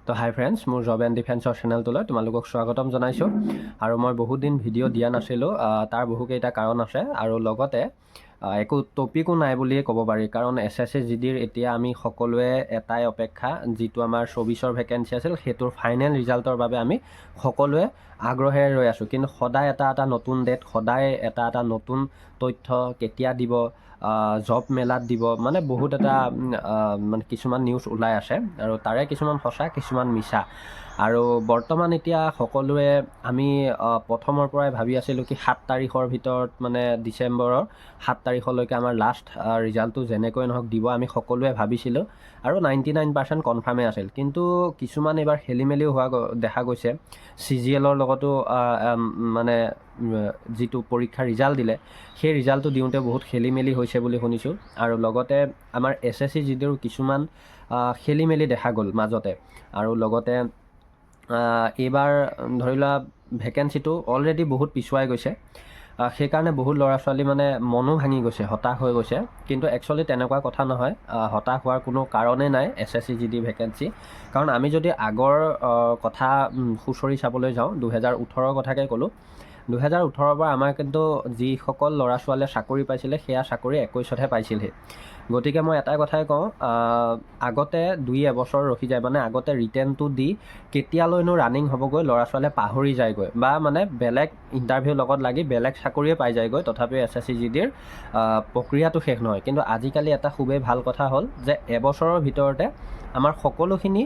তো হাই ফ্ৰেণ্ডছ, মোৰ job and ডিফেন্সৰ চেনেলটোলৈ তোমালোকক স্বাগতম জনাইছোঁ। আৰু মই বহুত দিন ভিডিঅ' দিয়া নাছিলোঁ, তাৰ বহুকেইটা কাৰণ আছে আৰু লগতে একো টপিকো নাই বুলিয়ে ক'ব পাৰি। কাৰণ এছএছচি জিডিৰ এতিয়া আমি সকলোৱে এটাই অপেক্ষা, যিটো আমাৰ 24ৰ ভেকেঞ্চি আছিল, সেইটোৰ ফাইনেল ৰিজাল্টৰ বাবে আমি সকলোৱে আগ্ৰহেৰে ৰৈ আছোঁ। কিন্তু সদায় এটা এটা নতুন ডেট, সদায় এটা এটা নতুন তথ্য, কেতিয়া দিব, জব মেলাত দিব, মানে বহুত এটা মানে কিছুমান নিউজ ওলাই আছে আৰু তাৰে কিছুমান সঁচা, কিছুমান মিছা। আৰু বৰ্তমান এতিয়া সকলোৱে আমি প্ৰথমৰ পৰাই ভাবি আছিলোঁ কি 7 তাৰিখৰ ভিতৰত, মানে ডিচেম্বৰৰ 7 তাৰিখলৈকে আমাৰ লাষ্ট ৰিজাল্টটো যেনেকৈ নহওক দিব, আমি সকলোৱে ভাবিছিলোঁ আৰু 99% কনফাৰ্মেই আছিল। কিন্তু কিছুমান এইবাৰ খেলি মেলিও হোৱা দেখা গৈছে। চিজিএলৰ লগতো মানে যিটো পৰীক্ষাৰ ৰিজাল্ট দিলে, সেই ৰিজাল্টটো দিওঁতে বহুত খেলি মেলি হৈছে বুলি শুনিছোঁ। আৰু লগতে আমাৰ এছএছচি জিডিৰো কিছুমান খেলি মেলি দেখা গ'ল মাজতে। আৰু লগতে এইবাৰ ধৰি লোৱা ভেকেঞ্চিটো অলৰেডি বহুত পিছুৱাই গৈছে, সেইকাৰণে বহুত ল'ৰা ছোৱালী মানে মনো ভাঙি গৈছে, হতাশ হৈ গৈছে। কিন্তু একচুৱেলি তেনেকুৱা কথা নহয়, হতাশ হোৱাৰ কোনো কাৰণেই নাই এছএছচি জিডি ভেকেঞ্চি। কাৰণ আমি যদি আগৰ কথা খুচৰি চাবলৈ যাওঁ, 2018ৰ কথাকে ক'লোঁ, 2018ৰ পৰা আমাৰ কিন্তু যিসকল ল'ৰা ছোৱালীয়ে চাকৰি পাইছিলে, সেয়া চাকৰি 21তহে পাইছিলহি। গতিকে মই এটা কথাই কওঁ, আগতে দুই এবছৰ ৰখি যায়, মানে আগতে ৰিটেনটো দি কেতিয়ালৈনো ৰানিং হ'বগৈ ল'ৰা ছোৱালীয়ে পাহৰি যায়গৈ বা মানে বেলেগ ইণ্টাৰভিউৰ লগত লাগি বেলেগ চাকৰিয়ে পাই যায়গৈ, তথাপিও এছএছচি জিডিৰ প্ৰক্ৰিয়াটো শেষ নহয়। কিন্তু আজিকালি এটা খুবেই ভাল কথা হ'ল যে এবছৰৰ ভিতৰতে আমাৰ সকলোখিনি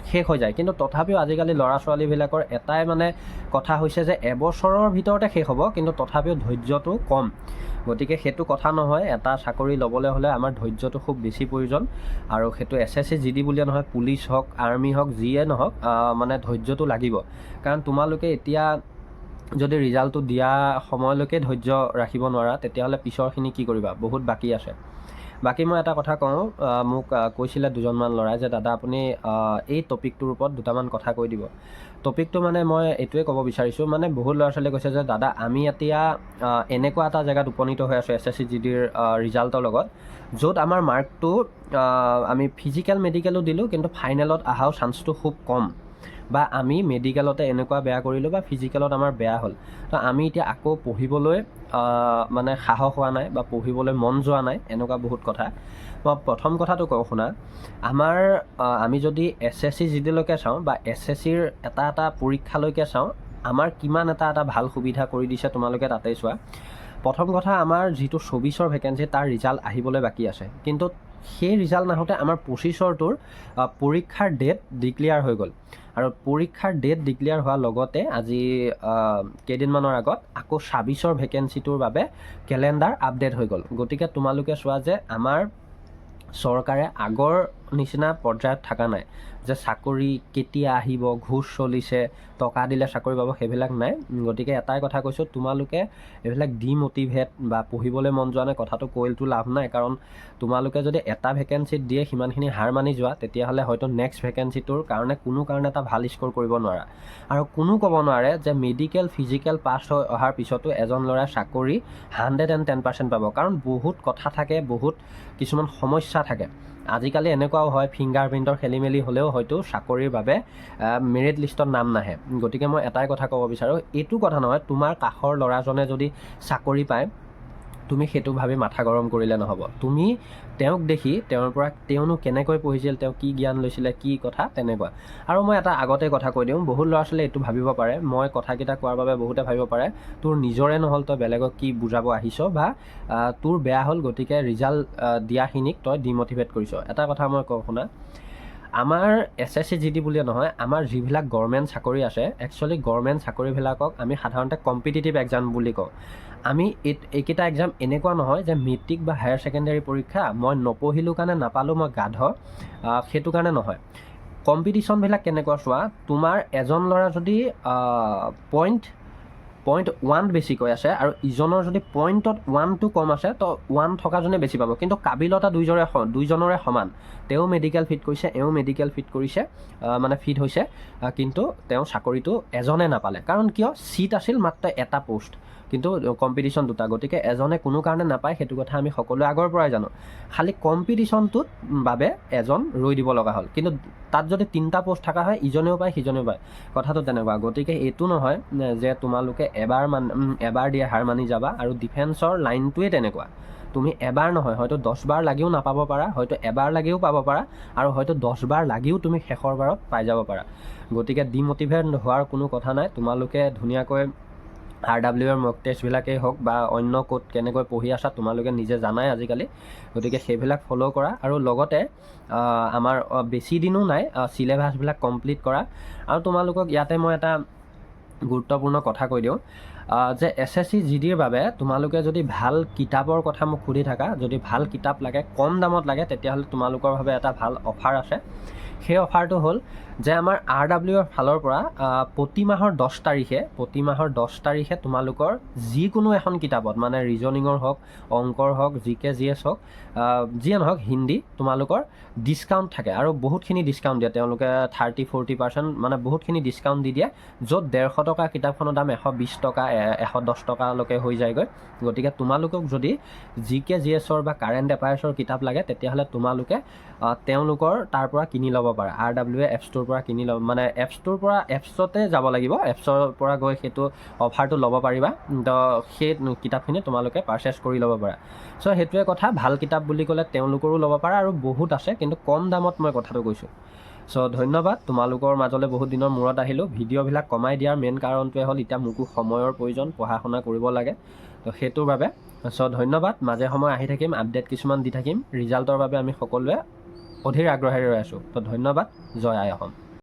শেষ হৈ যায়। কিন্তু তথাপিও আজিকালি ল'ৰা ছোৱালীবিলাকৰ এটাই মানে কথা হৈছে যে এবছৰৰ ভিতৰতে শেষ হ'ব, কিন্তু তথাপিও ধৈৰ্যটো কম। গতিকে সেইটো কথা নহয়। এটা চাকৰি ল'বলৈ হ'লে আমাৰ ধৈৰ্যটো খুব বেছি প্ৰয়োজন। আৰু সেইটো এছএছচি জিডি বুলিয়ে নহয়, পুলিচ হওক, আৰ্মি হওক, যিয়ে নহওক, মানে ধৈৰ্যটো লাগিব। কাৰণ তোমালোকে এতিয়া যদি ৰিজাল্টটো দিয়া সময়লৈকে ধৈৰ্য ৰাখিব নোৱাৰা, তেতিয়াহ'লে পিছৰখিনি কি কৰিবা? বহুত বাকী আছে। বাকী মই এটা কথা কওঁ, মোক কৈছিলে দুজনমান ল'ৰাই যে দাদা, আপুনি এই টপিকটোৰ ওপৰত দুটামান কথা কৈ দিব। টপিকটো মানে মই এইটোৱে ক'ব বিচাৰিছোঁ, মানে বহুত ল'ৰা ছোৱালীয়ে কৈছে যে দাদা, আমি এতিয়া এনেকুৱা এটা জেগাত উপনীত হৈ আছোঁ এছএছচি জিডিৰ ৰিজাল্টৰ লগত, য'ত আমাৰ মাৰ্কটো আমি ফিজিকেল মেডিকেলো দিলোঁ, কিন্তু ফাইনেলত অহাও চান্সটো খুব কম, বা আমি মেডিকেলতে এনেকুৱা বেয়া কৰিলোঁ বা ফিজিকেলত আমাৰ বেয়া হ'ল, তো আমি এতিয়া আকৌ পঢ়িবলৈ মানে সাহস হোৱা নাই বা পঢ়িবলৈ মন যোৱা নাই, এনেকুৱা বহুত কথা। মই প্ৰথম কথাটো কওঁ শুনা, আমাৰ আমি যদি এছএছচি জিডিলৈকে চাওঁ বা এছএছচিৰ এটা এটা পৰীক্ষালৈকে চাওঁ, আমাৰ কিমান এটা এটা ভাল সুবিধা কৰি দিছে, তোমালোকে তাতেই চোৱা। প্ৰথম কথা, আমাৰ যিটো 24ৰ ভেকেঞ্চি, তাৰ ৰিজাল্ট আহিবলৈ বাকী আছে। কিন্তু সেই ৰিজাল্ট নাহোঁতে আমাৰ 25ৰটোৰ পৰীক্ষাৰ ডেট ডিক্লেয়াৰ হৈ গ'ল। আৰু পৰীক্ষাৰ ডেট ডিক্লেয়াৰ হোৱাৰ লগতে আজি কেইদিনমানৰ আগত আকৌ 26ৰ ভেকেঞ্চিটোৰ বাবে কেলেণ্ডাৰ আপডেট হৈ গ'ল। গতিকে তোমালোকে চোৱা যে আমাৰ চৰকাৰে আগৰ নিচিনা পৰ্যায়ত থকা নাই যে চাকৰি কেতিয়া আহিব, ঘোচ চলিছে, টকা দিলে চাকৰি পাব, সেইবিলাক নাই। গতিকে এটাই কথা কৈছোঁ, তোমালোকে এইবিলাক ডিম'টিভেট বা পঢ়িবলৈ মন যোৱা নাই কথাটো কৈতো লাভ নাই। কাৰণ তোমালোকে যদি এটা ভেকেঞ্চিত দিয়ে সিমানখিনি হাৰ মানি যোৱা, তেতিয়াহ'লে হয়তো নেক্সট ভেকেঞ্চিটোৰ কাৰণে কোনো কাৰণে এটা ভাল স্ক'ৰ কৰিব নোৱাৰা। আৰু কোনো ক'ব নোৱাৰে যে মেডিকেল ফিজিকেল পাছ হৈ অহাৰ পিছতো এজন ল'ৰাই চাকৰি 110% পাব। কাৰণ বহুত কথা থাকে, বহুত কিছুমান সমস্যা থাকে। আজিকালি এনেকুৱাও হয়, ফিংগাৰ প্ৰিণ্টৰ খেলি মেলি হ'লেও হয়তো চাকৰিৰ বাবে মেৰিট লিষ্টত নাম নাহে। গতিকে মই এটাই কথা ক'ব বিচাৰোঁ, এইটো কথা নহয়, তোমাৰ কাষৰ ল'ৰাজনে যদি চাকৰি পায়, তুমি সেইটো ভাবি মাথা গৰম কৰিলে নহ'ব। তুমি তেওঁক দেখি তেওঁৰ পৰা তেওঁনো কেনেকৈ পঢ়িছিল, তেওঁ কি জ্ঞান লৈছিলে, কি কথা, তেনেকুৱা। আৰু মই এটা আগতে কথা কৈ দিওঁ, বহুত ল'ৰা ছোৱালীয়ে এইটো ভাবিব পাৰে, মই কথাকেইটা কোৱাৰ বাবে বহুতে ভাবিব পাৰে, তোৰ নিজৰে নহ'ল, তই বেলেগক কি বুজাব আহিছ, বা তোৰ বেয়া হ'ল, গতিকে ৰিজাল্ট দিয়াখিনিক তই ডিম'টিভেট কৰিছ। এটা কথা মই কওঁ শুনা, আমাৰ এছএছচি জিডি বুলিয়ে নহয়, আমাৰ যিবিলাক গভৰ্ণমেণ্ট চাকৰি আছে, একচুৱেলি গভৰ্ণমেণ্ট চাকৰিবিলাকক আমি সাধাৰণতে কম্পিটিটিভ এক্সাম বুলি কওঁ। আমি এইকেইটা এক্সাম এনেকুৱা নহয় যে মেট্ৰিক বা হায়াৰ ছেকেণ্ডেৰী পৰীক্ষা, মই নপঢ়িলোঁ কাৰণে নাপালোঁ, মই গাধ, সেইটো কাৰণে নহয়। কম্পিটিশ্যনবিলাক কেনেকুৱা চোৱা, তোমাৰ এজন ল'ৰা যদি 0.1 বেছিকৈ আছে আৰু ইজনৰ যদি পইণ্টত ওৱানটো কম আছে, তো ওৱান থকাজনে বেছি পাব। কিন্তু কাবিলতা দুইজনৰে সমান। তেওঁ মেডিকেল ফিট কৰিছে, এওঁ মেডিকেল ফিট কৰিছে, মানে ফিট হৈছে, কিন্তু তেওঁ চাকৰিটো এজনে নাপালে। কাৰণ কিয়? ছিট আছিল মাত্ৰ এটা পষ্ট। কিন্তু কম্পিটিশ্যন দুটা। গতিকে এজনে কোনো কাৰণে নাপায়, সেইটো কথা আমি সকলোৱে আগৰ পৰাই জানো। খালি কম্পিটিশ্যনটোত বাবে এজন ৰৈ দিব লগা হ'ল। কিন্তু তাত যদি তিনিটা পষ্ট থকা হয়, ইজনেও পায়, সিজনেও পায়। কথাটো তেনেকুৱা। গতিকে এইটো নহয় যে তোমালোকে এবাৰ মান এবাৰ দিয়ে হাৰ মানি যাবা। আৰু ডিফেন্সৰ লাইনটোৱে তেনেকুৱা, তুমি এবাৰ নহয়, হয়তো 10 বাৰ লাগিও নাপাব পাৰা, হয়তো এবাৰ লাগিও পাব পাৰা আৰু হয়তো 10 বাৰ লাগিও তুমি শেষৰ বাৰত পাই যাব পাৰা। গতিকে ডিম'টিভেট হোৱাৰ কোনো কথা নাই। তোমালোকে ধুনীয়াকৈ আৰ ডাব্লিউ এৰ মক টেষ্টবিলাকেই হওক বা অন্য ক'ত কেনেকৈ পঢ়ি আছা, তোমালোকে নিজে জানাই আজিকালি। গতিকে সেইবিলাক ফ'ল' কৰা আৰু লগতে আমাৰ বেছি দিনো নাই, চিলেবাছবিলাক কমপ্লিট কৰা। আৰু তোমালোকক ইয়াতে মই এটা গুৰুত্বপূৰ্ণ কথা কৈ দিওঁ যে এছএছচি জিডিৰ বাবে তোমালোকে যদি ভাল কিতাপৰ কথা মোক সুধি থাকা, যদি ভাল কিতাপ লাগে, কম দামত লাগে, তেতিয়াহ'লে তোমালোকৰ বাবে এটা ভাল অফাৰ আছে। সেই অফাৰটো হ'ল যে আমাৰ আৰ ডাব্লিউ এৰ ফালৰ পৰা প্ৰতি মাহৰ 10 তাৰিখে তোমালোকৰ যিকোনো এখন কিতাপত, মানে ৰিজনিঙৰ হওক, অংকৰ হওক, জি কে, জি এছ হওক, যিয়ে নহওক, হিন্দী, তোমালোকৰ ডিছকাউণ্ট থাকে আৰু বহুতখিনি ডিছকাউণ্ট দিয়ে তেওঁলোকে। 30-40%, মানে বহুতখিনি ডিছকাউণ্ট দি দিয়ে, য'ত 150 টকা কিতাপখনৰ দাম 120 টকা, 110 টকালৈকে হৈ যায়গৈ। গতিকে তোমালোকক যদি জি কে, জি এছৰ বা কাৰেণ্ট এফেয়াৰ্ছৰ কিতাপ লাগে, তেতিয়াহ'লে তোমালোকে তেওঁলোকৰ তাৰ পৰা কিনি ল'ব পাৰা। আৰ ডাব্লিউ এ এপছটোৰ পৰা কিনি ল'ব, মানে এপছটোৰ পৰা, এপছতে যাব লাগিব, এপছৰ পৰা গৈ সেইটো অফাৰটো ল'ব পাৰিবা। তো সেই কিতাপখিনি তোমালোকে পাৰচেছ কৰি ল'ব পাৰা। চ' সেইটোৱে কথা। ভাল কিতাপ বুলি ক'লে তেওঁলোকৰো ল'ব পাৰা আৰু বহুত আছে, কিন্তু কম দামত মই কথাটো কৈছোঁ। চ' ধন্যবাদ, তোমালোকৰ মাজলৈ বহুত দিনৰ মূৰত আহিলোঁ। ভিডিঅ'বিলাক কমাই দিয়াৰ মেইন কাৰণটোৱে হ'ল এতিয়া মোকো সময়ৰ প্ৰয়োজন, পঢ়া শুনা কৰিব লাগে, তো সেইটোৰ বাবে। চ' ধন্যবাদ। মাজে সময়ে আহি থাকিম, আপডেট কিছুমান দি থাকিম। ৰিজাল্টৰ বাবে আমি সকলোৱে অধীৰ আগ্ৰহেৰে ৰৈ আছোঁ। তো ধন্যবাদ। জয় আই অসম।